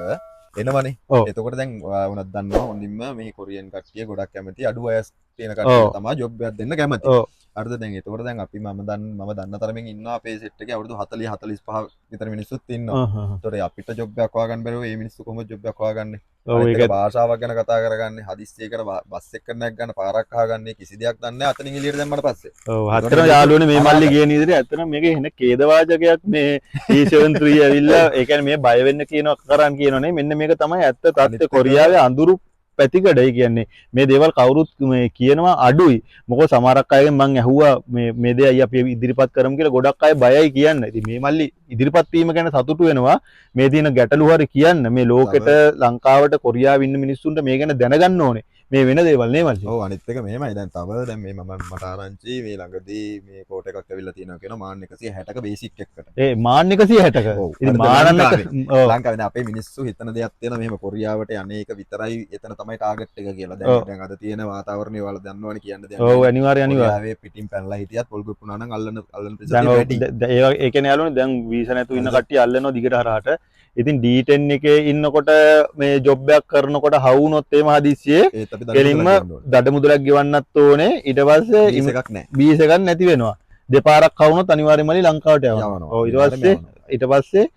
එනවනේ. එතකොට දැන් ඔයා වුණත් දන්නවා හොඳින්ම මේ කොරියන් කට්ටිය ගොඩක් කැමති අඩු වයස් තියෙන කට්ටිය තමයි ජොබ් එකක් දෙන්න කැමති. හරිද? දැන් එතකොට දැන් අපි මම දන්න තරමින් ඉන්නවා අපේ සෙට් එකේ අවුරුදු 40 45 විතර මිනිස්සුත් ඉන්නවා. එතකොට අපිට ජොබ් එකක් හොයාගන්න බැරුව මේ මිනිස්සු කොහොමද ජොබ් එකක් හොයාගන්නේ? අනිත් එක ඒක භාෂාවක් ගැන කතා කරගන්නේ, හදිස්සියකට බස් එකක් නැග ගන්න, පාරක් අහගන්නේ, කිසි දෙයක් දන්නේ නැහැ අතනින් එළියට දැම්මට පස්සේ. එතකොට ඇත්තටම යාළුවනේ මේ මල්ලි අනාථයි. කියන විදිහට ඇත්තටම මේක එන ඛේදවාචකයක් මේ E73 ඇවිල්ලා ඒ කියන්නේ මේ බය වෙන්න කියනවා කරන් කියනවා නේ. මෙන්න මේක තමයි ඇත්ත තත්ත්වය. අනිත් එක කොරියාවේ අඳුරු පැතිකඩ. ඒ කියන්නේ මේ දේවල් කවුරුත් මේ කියනවා අඩුයි. මොකද සමහරක් අයගෙන් මං ඇහුවා මේ දේ අයියා අපි ඉදිරිපත් කරමු කියලා. ගොඩක් අය බයයි කියන්න. ඉතින් මේ මල්ලි ඉදිරිපත් වීම ගැන සතුටු වෙනවා. මේ තියෙන ගැටලු හරි කියන්න. මේ ලෝකෙට ලංකාවට කොරියාවේ ඉන්න මිනිස්සුන්ට මේ ගැන දැනගන්න ඕනේ. මේ වෙන දේවල් නේ මල්ලි. අනිත් එක මෙහෙමයි. දැන් තව දැන් මේ මට ආරංචි මේ ළඟදී මේ කෝට් එකක් ඇවිල්ලා තියෙනවා කියනවා මාන් 160ක බේසික් එකකට. ඒ මාන් 160ක. ඉතින් හරිද? මානන්න ලංකාවේ දැන් අපේ මිනිස්සු හිතන දෙයක් තියෙනවා මෙහෙම කොරියාවට යන්නේ ඒක විතරයි එතන තමයි ටාගට් එක කියලා. දැන් අද තියෙන වාතාවරණය ඔයාලා දන්නවනේ කියන්න දෙයක් නෑ. අනිවාර්යයෙන්. කොරියාවේ පිටින් පැනලා හිටියත් පොල් ගොප් වුණා නම් අල්ලන ප්‍රතිශතය දැන් වැඩි. ඒ වගේ, ඒ කියන්නේ යාළුවනේ දැන් වීසා නැතුව ඉන්න හරිද? කට්ටිය අල්ලනවා දිගට හරහට. ඉතින් D10 එකේ ඉන්නකොට මේ ජොබ් එකක් කරනකොට හවු වුණොත් එහෙම හදිස්සියේ ඒත් අපි දඩ කෙලින්ම මුදලක් ගෙවන්න ඕනේ. දඩ මුදලක් ගෙවන්නත් ඕනේ. ඊට පස්සේ වීසා එකක් නෑ. වීසා එකක් නැති වෙනවා. දෙපාරක් හවු වුණොත් අනිවාර්යයෙන්ම මල්ලි ලංකාවට යවනවා. යවනවා. අනිවාර්යයෙන්ම යවනවා. ඊට පස්සේ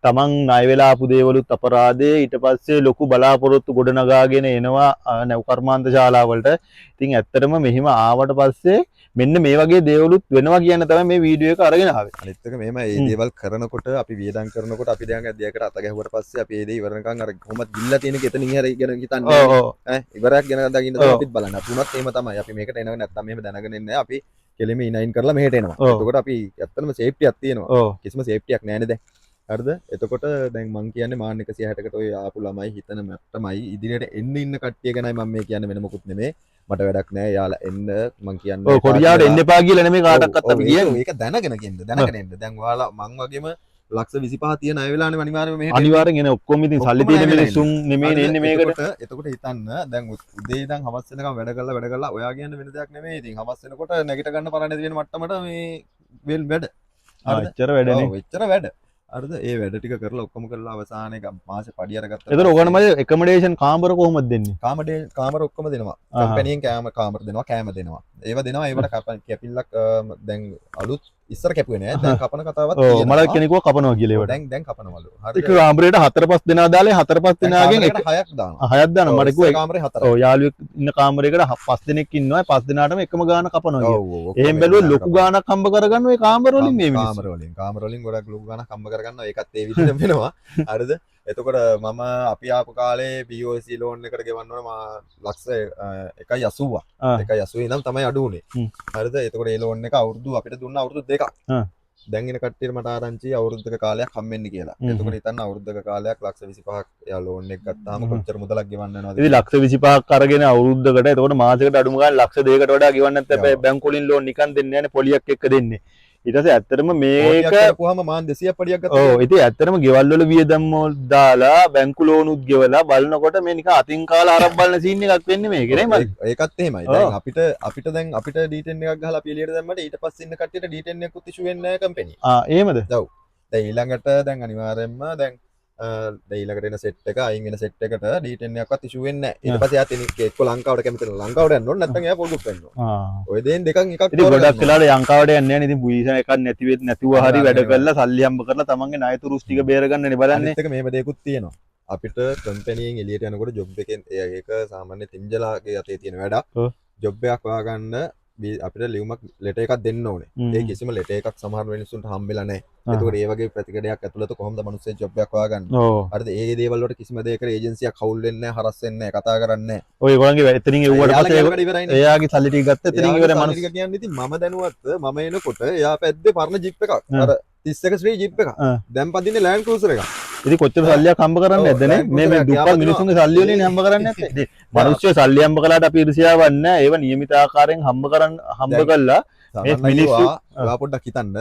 තමන් ණය වෙලා ආපු දේවලුත් අපරාධේ. ඊට පස්සේ ලොකු බලාපොරොත්තු ගොඩනගාගෙන එනවා නැව් කර්මාන්ත ශාලාවලට. ඉතින් ඇත්තටම මෙහිම ආවට පස්සේ මෙන්න මේ වගේ දේවලුත් වෙනවා කියන තමයි මේ වීඩියෝ එක අරගෙන ආවේ. අනිත් එක මෙහෙම මේ දේවල් කරනකොට අපි වියදම් කරනකොට අපි දැන් දෙයකට අත ගැහුවට පස්සේ අපි ඒ දේ ඉවර වෙනකන් අර කොහොමද ගිල්ලා තියෙන එක එතනින් හරි ගැන හිතන්නේ නෑනේ. ඉවරයක් ගැන දකින්න තමයි අපිත් බලන්නේ. අපි වුණත් එහෙම තමයි. අපි මේකට එනව නැත්තම් මෙහෙම දැනගෙන එන්නේ නෑ. අපි කෙලින්ම E9 කරලා මෙහෙට එනවා. එතකොට අපි ඇත්තටම සේෆ්ටියක් තියෙනවා. කිසිම සේෆ්ටියක් නෑනේ දැන්. හරිද? එතකොට දැන් මං කියන්නේ මාන් 160කට ඔය ආපු ළමයි හිතන මට්ටමයි ඉදිරියට එන්න ඉන්න කට්ටිය ගැනයි මම මේ කියන්නේ වෙන මොකුත් නෙමෙයි. මට වැඩක් නෑ යාලා එන්න මං කියන්නේ එපා කොරියාවට කියලා. එන්න එපා කියලා නෙමෙයි කාටවත් අපි කියන්නේ. ඒක දැනගෙන කියන්න, දැනගෙන එන්න. දැන් ඔයාලා මං වගේම ලක්ෂ විසිපහ තියෙන අය වෙලානේ අනිවාර්යයෙන්ම මෙහෙට එන්නේ. අනිවාර්යෙන් එන ඔක්කොම ඉතින් සල්ලි ඔක්කොම තියෙන අය වෙලා මිනිස්සුන් එන්නේ. නෙමෙයි හරිද? එන්නේ මේකට. එතකොට හිතන්න දැන් උදේ ඉඳන් හවස වෙනකම් වැඩ කරලා වැඩ කරලා ඔයා කියන්නේ වෙන දෙයක් නෙමෙයි. ඉතින් හවස වෙනකොට නැගිට ගන්න පරණ නැති වෙන මට්ටමට මේ වෙල් වැඩ. හරිද? එච්චර වැඩනේ. එච්චර වැඩ. හරිද? ඒ වැඩ ටික කරලා ඔක්කොම කරලා අවසානයේ මාසේ පඩි අරගත්තා. එතකොට ඔයගොල්ලෝ මම ඇකොමඩේෂන් කාමර කොහොමද දෙන්නේ? කාමර ඔක්කොම දෙනවා. කම්පැනියෙන් කාමර දෙනවා, කෑම දෙනවා. ඒවා දෙනවා. ඒවට කැපිල්ලක් දැන් අලුත් ඉස්සර කැපුවේ නෑ. දැන් කපන කතාවක් තියෙනවා. මල කෙනෙකුව කපනවා කියලා ඒවට. දැන් කපනවලු. හරිද? එක කාමරේට 4-5 දෙනා දාලා 4-5 දැන් දෙනාගෙන් කාමරයකට 6ක් දානවා. 6ක් දානවා. මට කිව්වා ඉස්සර කාමරේ 4ක්. යාළුවෙක් ඉන්න කාමරයකට 5 දෙනෙක් ඉන්නවා. 5 දෙනාටම එකම ගාන කපනවා කියලා. ඔක්කොම එහෙම බැලුවොත් එකම ලොකු ගාන ගාණක් හම්බ කරගන්න ඔය කාමර වලින් මේ මිනිස්සු. කාමර වලින් ගොඩක් ලොකු ගාණක් හම්බ කරගන්නවා. ඒකත් ඒ විදිහටම වෙනවා. හරිද? එතකොට මම අපි ආපු කාලේ BOC loan එකට ගෙවන්න ඕන මා ලක්ෂ 1.80ක්. 1.80 ඉඳන් තමයි අඩු වුනේ. හරිද? එතකොට ඒ ලෝන් එක අවුරුදු අපිට දුන්න අවුරුදු 2ක්. දැන් එන කට්ටියට මට ආරංචි අවුරුද්දක කාලයක් හම්බෙන්නේ කියලා. එතකොට හිතන්න අවුරුද්දක කාලයක් ලක්ෂ 25ක් එයා ලෝන් එක ගත්තාම කොච්චර මුදලක් ගෙවන්න වෙනවද? ඉතින් ලක්ෂ 25ක් අරගෙන අවුරුද්දකට, එතකොට මාසෙකට අඩුම ගානේ ලක්ෂ 2කට වඩා ගෙවන්න නැත්නම් හැබැයි බැංකු වලින් ලෝන් නිකන් දෙන්නේ නැහැනේ, පොලියක් එක්ක දෙන්නේ. ඊට පස්සේ ඇත්තටම මේක කරපුවාම මාන් 200ක් පඩියක් ගත්තා. ඔව්, ඉතින් ඇත්තටම ගෙවල් වල වියදම් දාලා බැංකු ලෝනුත් ගෙවලා බලනකොට මේ නිකන් අතින් කාලා හරක් බලන සීන් එකක් වෙන්නේ මේකේ නේ මල්ලි. ඒකත් එහෙමයි. දැන් අපිට අපිට දැන් අපිට D10 එකක් ගහලා අපි එළියට දැම්මට ඊට පස්සේ ඉන්න කට්ටියට D10 එකකුත් ඉෂුව වෙන්නේ නැහැ කම්පැනි. ආ එහෙමද? ඔව්. දැන් ඊළඟට දැන් අනිවාර්යයෙන්ම දැන් දැන් ඊළඟට එන සෙට් එක අයින් වෙන සෙට් එකට D10 එකක්වත් ඉෂුව වෙන්නේ නැහැ. ඊට පස්සේ එයා තෙනි එක්ක ලංකාවට කැමති නම් ලංකාවට යන්න ඕන, නැත්නම් එයා පොල් ගුප් වෙන්න ඕන. ඔය දෙයින් දෙකන් එකක් ඉතින් ගොඩක් වෙලාවට ලංකාවට යන්නේ නැහැ නේ. ඉතින් වීසා එකක් නැති වෙත් නැතුව හරි වැඩ කරලා සල්ලි හම්බ කරලා තමන්ගේ ණය තුරුස් ටික බේරගන්නනේ බලන්නේ. අනිත් එක මෙහෙම දෙයක්ත් තියෙනවා. අපිට කම්පැනියෙන් එළියට යනකොට ජොබ් එකෙන් ඒක සාමාන්‍ය තිම්ජලාගේ අතේ තියෙන වැඩක්. ජොබ් එකක් හොයාගන්න අපිට ලියුමක් ලෙටර් එකක් දෙන්න ඕනේ. ඒ කිසිම ලෙටර් එකක් සමහර මිනිස්සුන්ට හම්බෙලා නැහැ. එතකොට ඒ වගේ ප්‍රතිකඩයක් ඇතුළත කොහොමද මිනිස්සු ජොබ් එකක් හොයාගන්නේ? හරිද? ඒ දේවල් වලට කිසිම දෙයකට ඒජන්සියක් හවුල් වෙන්නේ නැහැ, හරස් වෙන්නේ නැහැ, කතා කරන්නේ නැහැ. ඔය ඒගොල්ලන්ගේ එතනින් එව්වට පස්සේ එයාගේ සල්ලි ටික ගත්ත එතනින් ඉවරයි. මනුස්ස ටික කියන්නේ ඉතින් මම දැනුවත් මම එනකොට එයා පැද්දේ පරණ ජිප් එකක්. අර 31 ශ්‍රී ජිප් එකක්. දැන් පදින්නේ ලෑන්ඩ් ක්‍රූසර් එකක්. ඉතින් කොච්චර සල්ලියක් හම්බ කරන්නේ නැද්ද නේ? මේ මේ දුප්පත් මිනිස්සුන්ගේ සල්ලි වලින් හම්බ කරන්නේ නැත්තේ. ඉතින් මිනිස්සු සල්ලි හම්බ කළාට අපි ඊර්ෂ්‍යාවක් නැහැ. ඒව නියමිත ආකාරයෙන් හම්බ කරන් හම්බ කළා මේ මිනිස්සු ඔයා පොඩ්ඩක් හිතන්න.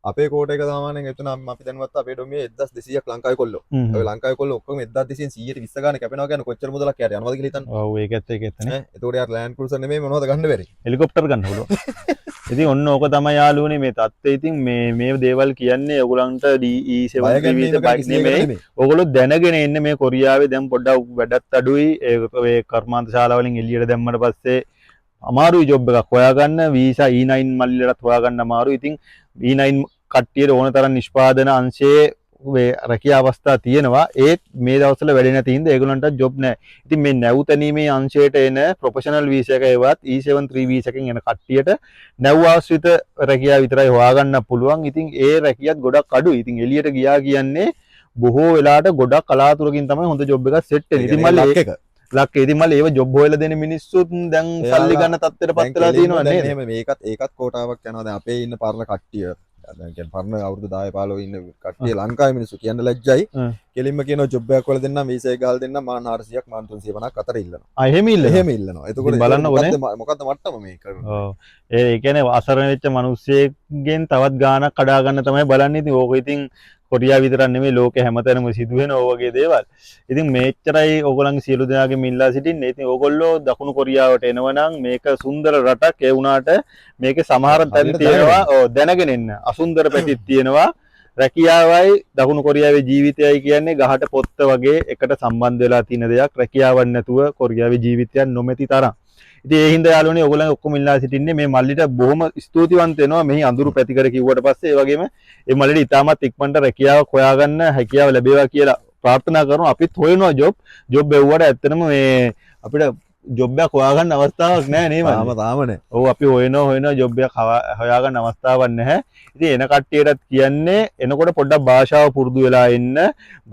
අපේ කෝට එක සාමාන්‍යයෙන් එතන අපි දැනුවත් අපේ ඩොමියේ 1200ක් ලංකාවේ කොල්ලෝ. ඔය ලංකාවේ කොල්ලෝ ඔක්කොම 1200 120 ගානේ කැපෙනවා කියන්නේ කොච්චර මුදලක් යාට යනවද කියලා හිතන්න. ඔව් ඒකත් ඒක ඇත්තනේ. එතකොට යාට ලෑන්ඩ් ක්‍රූසර් නෙමෙයි මොනවද ගන්න බැරි. හෙලිකොප්ටර් ගන්න පුළුවන්. ඉතින් ඔන්න ඕක තමයි යාළුවනේ මේ තත්ත්වය. ඉතින් මේ මේ දේවල් කියන්නේ ඔයගොල්ලන්ට DE7 visa bike නෙමෙයි. ඔයගොල්ලෝ දැනගෙන ඉන්න මේ කොරියාවේ දැන් පොඩ්ඩක් වැඩත් අඩුයි. ඒ කර්මාන්ත ශාලා වලින් එළියට දැම්මට පස්සේ අමාරුයි ජොබ් එකක් හොයාගන්න. වීසා E9 මල්ලිලටත් හොයාගන්න අමාරුයි. ඉතින් E9 කට්ටියට ඕන තරම් නිෂ්පාදන අංශයේ රැකියා අවස්ථා තියෙනවා. ඒත් මේ දවස්වල වැඩේ නැති හින්දා ඒගොල්ලන්ට ජොබ් නැහැ. ඉතින් මේ නැව් තැනීමේ අංශයට එන ප්‍රොෆෙෂනල් වීසා එක ඒවත් E73 visa එකෙන් එන කට්ටියට නැව් ආශ්‍රිත රැකියා විතරයි හොයාගන්න පුළුවන්. ඉතින් ඒ රැකියාත් ගොඩක් අඩුයි. ඉතින් එළියට ගියා කියන්නේ බොහෝ වෙලාවට ගොඩක් කලාතුරකින් තමයි හොඳ ජොබ් එකක් සෙට් වෙන්නේ. ඉතින් මල්ලි ලක් එක ලක් ඉතින් මල්ලි ඒව ජොබ් හොයලා දෙන මිනිස්සුත් දැන් සල්ලි ගන්න තත්ත්වයට පත් වෙලා තියෙනවා නේද? එහෙම මේකත් ඒකත් කෝටාවක් යනවා. දැන් අපේ ඉන්න පරණ කට්ටිය දැන් කියන්නේ පරණ අවුරුදු 10 15 ඉන්න කට්ටිය ලංකාවේ මිනිස්සු කියන්න ලැජ්ජයි. කෙලින්ම කියනවා ජොබ් එකක් හොයලා දෙන්නම්, වීසා එක ගහලා දෙන්නම්, මාන් 400ක් මාන් 350ක් අතර ඉල්ලනවා. ආ එහෙම ඉල්ලනවා. එහෙම ඉල්ලනවා. එතකොට බලන්න මොකද්ද මට්ටම මේක? ඔව්. ඒ කියන්නේ අසරණ වෙච්ච මිනිස්සෙක්ගෙන් තවත් ගාණක් කඩා ගන්න තමයි බලන්නේ. ඉතින් ඕක ඉතින් කොරියාව විතරක් නෙමෙයි ලෝකෙ හැමතැනම සිදුවෙන ඔය වගේ දේවල්. ඉතින් මේච්චරයි ඕගොල්ලන්ගේ සියලු දෙනාගෙම ඉල්ලා සිටින්නේ. ඉතින් ඕගොල්ලෝ දකුණු කොරියාවට එනවා නම් මේක සුන්දර රටක්. ඒ වුණාට මේකේ සමහර තැන් තියෙනවා ඔව් දැනගෙන එන්න. අසුන්දර පැතිත් තියෙනවා. රැකියාවයි දකුණු කොරියාවේ ජීවිතයයි කියන්නේ ගහට පොත්ත වගේ එකට සම්බන්ධ වෙලා තියෙන දෙයක්. රැකියාවක් නැතුව කොරියාවේ ජීවිතයක් නොමැති තරම්. ඉතින් ඒ හින්දා යාළුවනේ ඔයගොල්ලන් ඔක්කොම ඉල්ලා සිටින්නේ මේ මල්ලිට බොහොම ස්තුතිවන්ත වෙනවා මෙහි අඳුරු පැතිකඩ කිව්වට පස්සේ. ඒ වගේම මේ මල්ලිට ඉතාමත් ඉක්මනට රැකියාවක් හොයාගන්න හැකියාව ලැබේවා කියලා ප්‍රාර්ථනා කරනවා. අපිත් හොයනවා ජොබ්. ජොබ් එව්වට ඇත්තටම මේ අපිට ජොබ් එකක් හොයාගන්න අවස්ථාවක් නෑ නේ මල්ලි. තාම නෑ. ඔව් අපි හොයනවා ජොබ් එකක් හොයාගන්න අවස්ථාවක් නැහැ. ඉතින් එන කට්ටියටත් කියන්නේ එනකොට පොඩ්ඩක් භාෂාව පුරුදු වෙලා එන්න.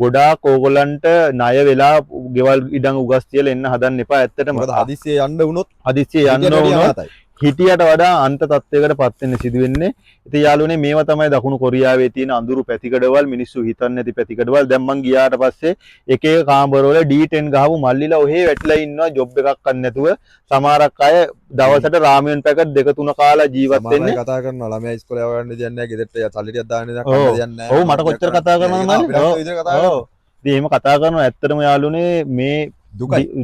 ගොඩාක් ඕගොල්ලන්ට ණය වෙලා ගෙවල් ඉඩම් උගස් තියලා එන්න හදන්න එපා. ඇත්තටම මොකද හදිස්සියේ යන්න වුණොත් හිටියට වඩා අන්ත තත්වයකට පත් වෙන්න සිදු වෙන්නේ. ඉතින් යාළුවනේ මේවා තමයි දකුණු කොරියාවේ තියෙන අඳුරු පැතිකඩවල්, මිනිස්සු හිතන්නේ නැති පැතිකඩවල්. දැන් මං ගියාට පස්සේ එක එක කාමරවල D10 ගහපු මල්ලිලා ඔහේ වැටිලා ඉන්නවා ජොබ් එකක් අන්න නැතුව. සමහරක් අය දවසට රාමයන් පැකට් දෙක තුන කාලා ජීවත් වෙන්නේ. කතා කරනවා ළමයා ඉස්කෝලේ යවන්න දෙන්නේ නැහැ, ගෙදරට සල්ලි ටිකක් දාන්න දෙයක් කන්න දෙයක් නැහැ. ඔව් මට කොච්චර කතා කරනවද මල්ලි? ඔව්. ඉතින් එහෙම කතා කරනවා. ඇත්තටම යාළුවනේ මේ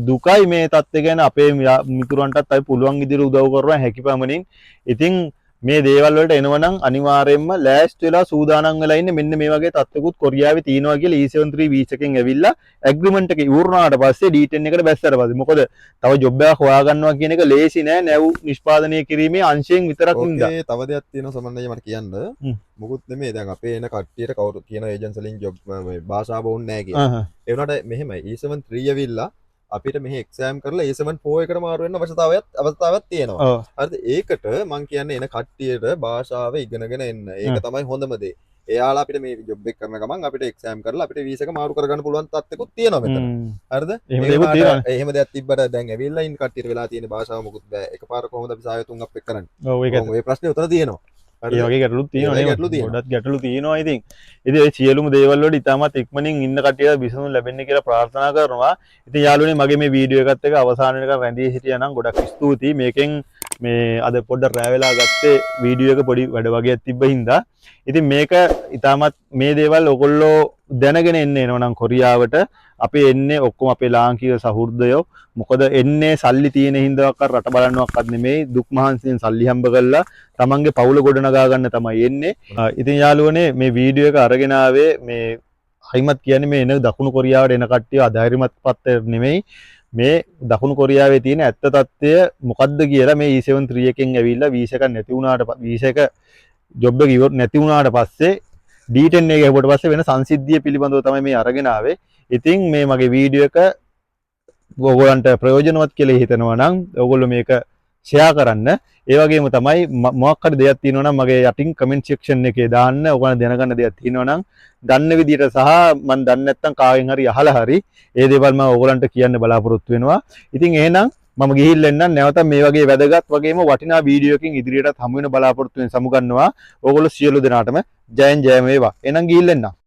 දුකයි මේ තත්ත්වය ගැන. අපේ මිතුරන්ටත් අපි පුළුවන් විදිහට උදව් කරනවා හැකි පමණින්. ඉතින් මේ දේවල් වලට එනවනම් අනිවාර්යයෙන්ම ලෑස්ති වෙලා සූදානම් වෙලා ඉන්න. මෙන්න මේ වගේ තත්ත්වකුත් කොරියාවේ තියෙනවා කියලා E73 visa එකෙන් ඇවිල්ලා ඇග්‍රීමන්ට් එක ඉවර වුණාට පස්සේ D10 එකට බැස්සට පස්සේ. මොකද තව ජොබ් එකක් හොයාගන්නවා කියන එක ලේසි නෑ නැව් නිෂ්පාදනය කිරීමේ අංශයෙන් විතරක් නින්දා. ඕකේ තව දෙයක් තියෙනවා සමන්නයි මට කියන්න. මොකුත් නෙමෙයි දැන් අපේ එන කට්ටියට කවුරු කියන ඒජන්සි වලින් ජොබ් මේ භාෂාව ඕනේ නෑ කියලා. ඒ වුණාට මෙහෙමයි E73 ඇවිල්ලා අපිට මෙහි එක්සෑම් කරලා A74 එකට මාරු වෙන්න අවස්ථාවක් තියෙනවා. හරිද? ඒකට මං කියන්නේ එන කට්ටියට භාෂාව ඉගෙනගෙන එන්න. ඒක තමයි හොඳම දේ. එයාලා අපිට මේ ජොබ් එක කරන ගමන් අපිට එක්සෑම් කරලා අපිට වීසා එක මාරු කරගන්න පුළුවන් තත්ත්වකුත් තියෙනවා මෙතන. හරිද? එහෙම ඒ දේවල් වුණාට තියෙනවානේ. එහෙම දෙයක් තිබ්බට දැන් ඇවිල්ලා ඉන්න කට්ටියට වෙලා තියෙන භාෂාව මොකුත් බෑ. එකපාර කොහොමද අපි සාය තුන් අප් එක කරන්නේ? ඔව්, ඒක ඇත්ත. ඔව්, ඒ ප්‍රශ්නේ උතන තියෙනවා. හරිද? ඒ වගේ ගැටලුත් තියෙනවා ඒ වගේ නේද? ගැටලු තියෙනවා. ගොඩක් ගැටලු තියෙනවා ඉතින්. ඉතින් ඒ සියලුම දේවල් වලට ඉතාමත් ඉක්මනින් ඉන්න කට්ටියට විසඳුම් ලැබෙන්න කියලා ප්‍රාර්ථනා කරනවා. ඉතින් යාළුවනේ, මගේ මේ වීඩියෝ එකත් එක්ක අවසාන වෙනකන් රැඳී හිටියා නම් ගොඩක් ස්තුතියි. මේකෙන් මේ අද පොඩ්ඩක් රෑ වෙලා ගත්තේ වීඩියෝ එක පොඩි වැඩ වගේක් තිබ්බ හින්දා. ඉතින් මේක ඉතාමත් මේ දේවල් ඔයගොල්ලෝ දැනගෙන එන්න එනවා නම් කොරියාවට, අපි එන්නේ ඔක්කොම අපේ ලාංකික සහෘදයෝ. මොකද එන්නේ සල්ලි තියෙන හින්දාවත් රට බලන්නවක්වත් නෙමෙයි, දුක් මහන්සියෙන් සල්ලි හම්බ කරලා තමන්ගේ පවුල ගොඩනගා ගන්න තමයි එන්නේ. ඉතින් යාළුවනේ, මේ වීඩියෝ එක අරගෙන ආවේ මේ හයිමත් කියන්නේ මේ එන දකුණු කොරියාවට එන කට්ටිය අධෛර්යමත් පත්ව නෙමෙයි, මේ දකුණු කොරියාවේ තියෙන ඇත්ත තත්ත්වය මොකද්ද කියලා. මේ E73 එකෙන් ඇවිල්ලා වීසා එකක් නැති වුණාට, වීසා එක ජොබ් එක ඉවර නැති වුණාට පස්සේ D10 එක ගැහුවට පස්සේ වෙන සංසිද්ධිය පිළිබඳව තමයි මේ අරගෙන ආවේ. ඉතින් මේ මගේ වීඩියෝ එක ඔයගොල්ලන්ට ප්‍රයෝජනවත් කියලා හිතනවා නම් ඔයගොල්ලෝ මේක ෂෙයා කරන්න. ඒ වගේම තමයි මොකක් හරි දෙයක් තියෙනවා නම් මගේ යටින් කමෙන්ට් සෙක්ෂන් එකේ දාන්න. ඔයගොල්ලන් දැනගන්න දෙයක් තියෙනවා නම් දන්න විදියට සහ මං දන්නේ නැත්නම් කාගෙන් හරි අහලා හරි ඒ දේවල් මම ඔයගොල්ලන්ට කියන්න බලාපොරොත්තු වෙනවා. ඉතින් එහෙනම් මම ගිහිල්ලා එන්නම්. නැවත මේ වගේ වැදගත් වගේම වටිනා වීඩියෝ එකකින් ඉදිරියටත් හමු වෙන බලාපොරොත්තු වෙන සමුගන්නවා. ඔයගොල්ලෝ සියලු දෙනාටම ජයෙන් ජයම වේවා. එහෙනම් ගිහිල්ලා එන්නම්.